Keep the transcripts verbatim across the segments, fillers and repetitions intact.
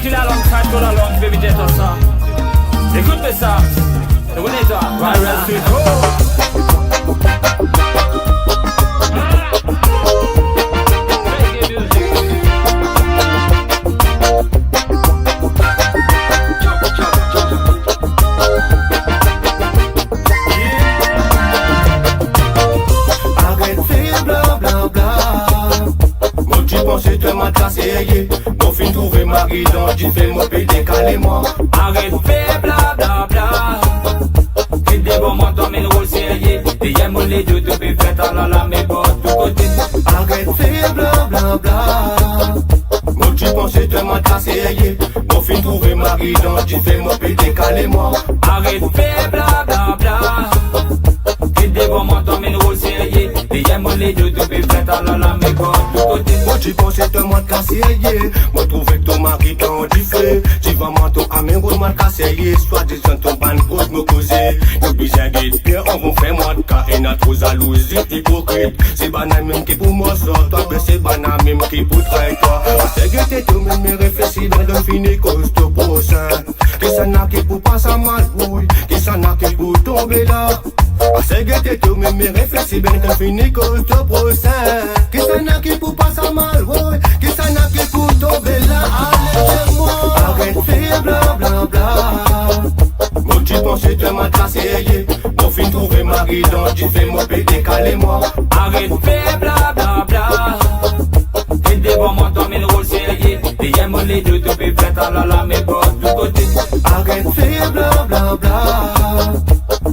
Ti lalang, sa to lalang, baby, tet sa. Écoute ça. Écoute ça. Viral Studio. Aret fer blablabla. Mo ti panse to enn mwa serye. Mo finn trouve mari dan dife, mo pe dekale mwa. Aret fer blablabla. Vinn devan mwa, to amenn rol serye. Deryer mo ledo to pe fer talala, me bor tou kote. Aret fer blablabla. Mo ti panse to enn mwa serye. Mo finn trouve mari dan dife, mo pe dekale mwa. Aret fer blablabla. Vinn devan mwa, to amenn rol serye. Deryer mo ledo to pe fer talala, me bor tou kote. Mo ti panse to enn mwa serye. Mo trouve to mari dan dife. Ti vremem to amenn rol mwa serye. Swadizan to bann koz mo koze. Nou bizin get bien, anvan fer mwa ka, ena tro zalouzi, ipokrit. Se bann-la mem ki pou mor twa, oubien se bann-la mem ki pou tray twa. Aster gete to mem, reflesi bien, donn fini koz to prosin. Kisannla ki pou pas mal, woy, kisannla ki pou tonbe la. Aster gete to mem, reflesi bien, donn fini koz to prosin. Kisannla ki pou pas mal, woy, kisannla ki pou tonbe la. Ale de mwa. Aret fer blablabla. Mo ti panse to enn mwa serye. Mo finn trouve mari dan dife, mo pe dekale mwa. Aret fer blablabla. Vinn devan mwa, to amenn rol serye. Deryer mo ledo to pe fer talala, me bor tou kote. Aret fer blablabla.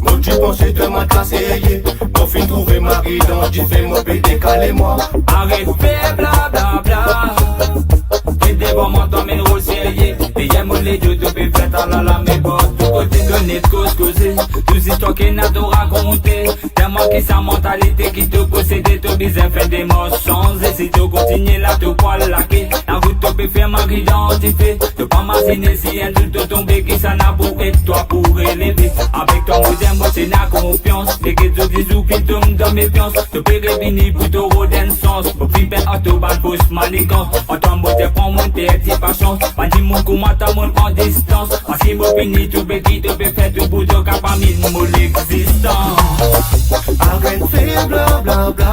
Mo ti panse to enn mwa serye. Mo finn trouve mari dan dife, mo pe dekale mwa. Aret fer blablabla. Vinn devan mwa, to amenn rol serye. Deryer mo ledo to pe fer talala, me bor tou kote. To net koz koze, tou zistwar ki ena to rakonte. Telman ki sa mantalite ki to posede, to bizin fer demars sanze. Si to kontinie la, to pou al lake. Larout to pe fer mari dan dife. To pa mazine si enn zour to tonbe, kisannla pou ed twa pou releve. Avek twa mo dir mo ti ena konfians, e ki to dizour ki tom dan mefians. To pe revini pou to rod enn sans. Mo finn pert ar to bann fos manigans. Antann mo ti pran mo terti pasians. Bann dimoun kouma twa, mo pran distans. Parski mo fini tou, be ki to pe fer tou pou to kapav minn mo lexistans. Aret fer blablabla.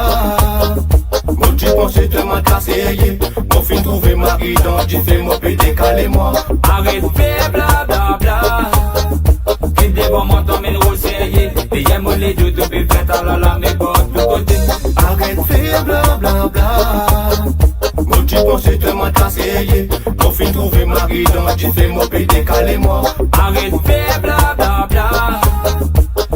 Mo ti panse to enn mwa serye. Mo finn trouve mari dan dife, mo pe dekale mwa. Aret fer blablabla. Vinn devan mwa, to amenn rol serye. Deryer mo ledo to pe fer talala, me bor tou kote. Aret fer blablabla. Mo ti panse to enn mwa serye. Mo finn trouve mari dan dife, mo pe dekale mwa. Aret fer blablabla.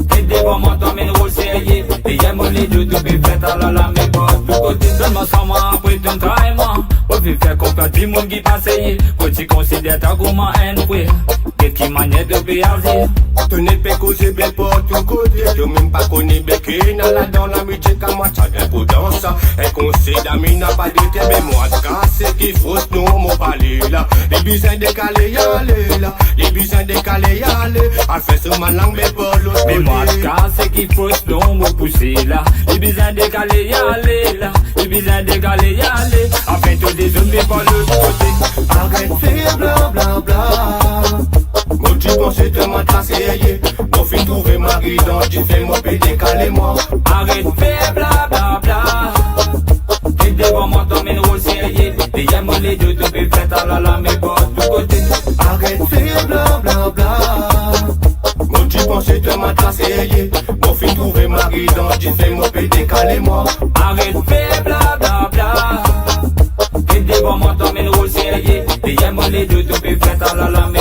Vinn devan mwa, to amenn rol serye. Deryer mo ledo to pe fer talala, me bor tou kote. Donn mwa sa mwa, apre to tray mwa. Mo finn fer konfians dimoun ki pa serye. Mo ti konsider twa kouma enn frer. Get ki manier to pe azir. To net pe koze bien bor tou kote. To mem pa kone be ki ena ladan lamitie, kouma sa enpordans sa. Enn konsey damina pa dete, me mwa kase ki fos non mo pale la. Li bizin dekale ale la. Li bizin dekale ale. Al fer so malang, be par lot kote. Me mwa kase ki fos non mo pouse la. Li bizin dekale ale la. Li bizin dekale ale. Afin to dezot viv par lot kote. Aret fer blablabla. Mo ti panse to enn mwa serye. Mo finn trouve mari dan dife, mo pe dekale mwa. Aret fer blablabla. Vinn devan mwa, to amenn rol serye. Deryer mo ledo to pe fer talala, me bor tou kote. Aret fer blablabla. Mo ti panse to enn mwa serye. Mo finn trouve mari dan dife, mo pe dekale mwa. Aret fer blablabla. Vinn devan mwa, to amenn rol serye. Deryer mo ledo to pe fer talala, me